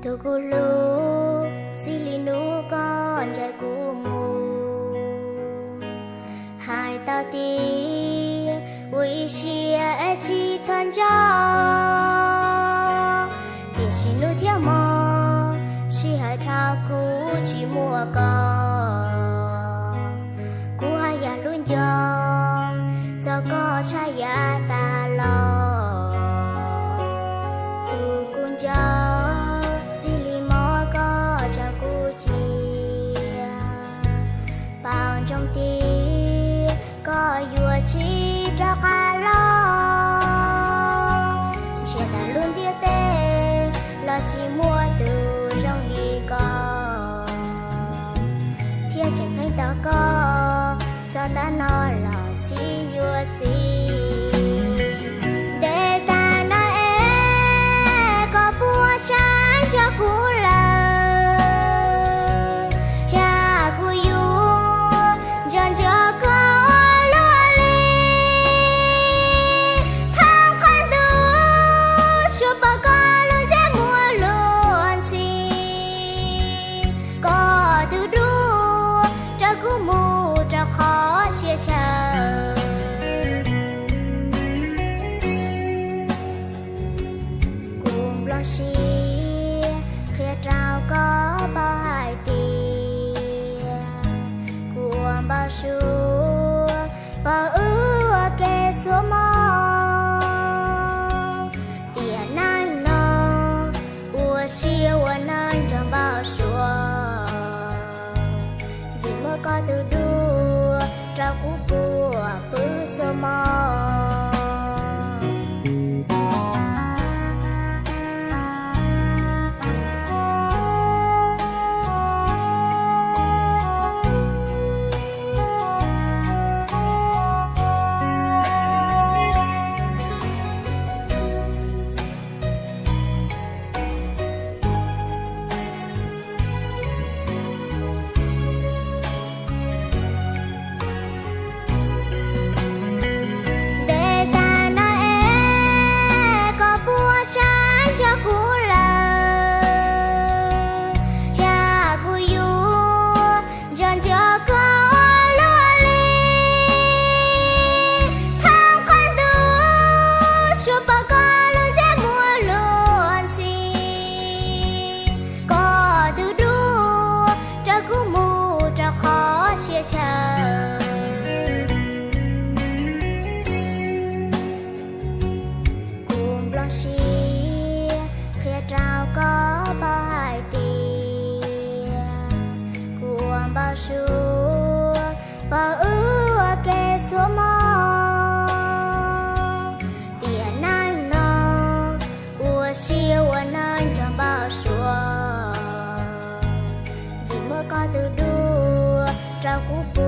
Tus kuv hlub, txij li hnub koj ncaim kuv mus, hais tau tias ua ib siab es tsis txhob nco, tiam sis hnub thiab hmo sij hawm dhau kuv tsis muaj koj, kuv haj yam hlub nco txog koj tshaj yav tas los. Tus kuv nco, txij li hmo koj tso kuv cia, paub ntsoov tias koj yuav tsis rov qab los. Ntsiag ntawm lub ntiaj teb los tsis muaj tus zoo li koj, thiab tseem pheej tos koj, txog ntawm no los tsis yuav txiv. Ntev tag no es koj puas tseem nco kuv lawm? Cas kuv yuav nco nco koj ua luaj li. Thoob qab ntuj tsuas pom koj lub ntsej muag luag ntxhi, koj tus duab raws kuv mus rau qhov txhia chaw. Kuv nplooj siab qhia rau koj paub hais tias kuv ua npau suav pom wb ua ke xuab moos. Tiam neej no ua siab ua neej nrog npau suav, vim muaj koj tus duab rau kuv puag pw xuab moos. Ntev tag no es koj puas tseem nco kuv lawm? Cas kuv yuav nco nco koj ua luaj li. Thoob qab ntuj tsuas pom koj lub ntsej muag luag ntxhi, koj tus duab raws kuv mus rau qhov txhia chaw. Kuv nplooj siab qhia rau koj paub hais tias kuv ua npau suav pom wb ua ke xuab moos. Tiam neej no ua siab ua neej nrog npau suav, vim muaj koj tus duab rau kuv puag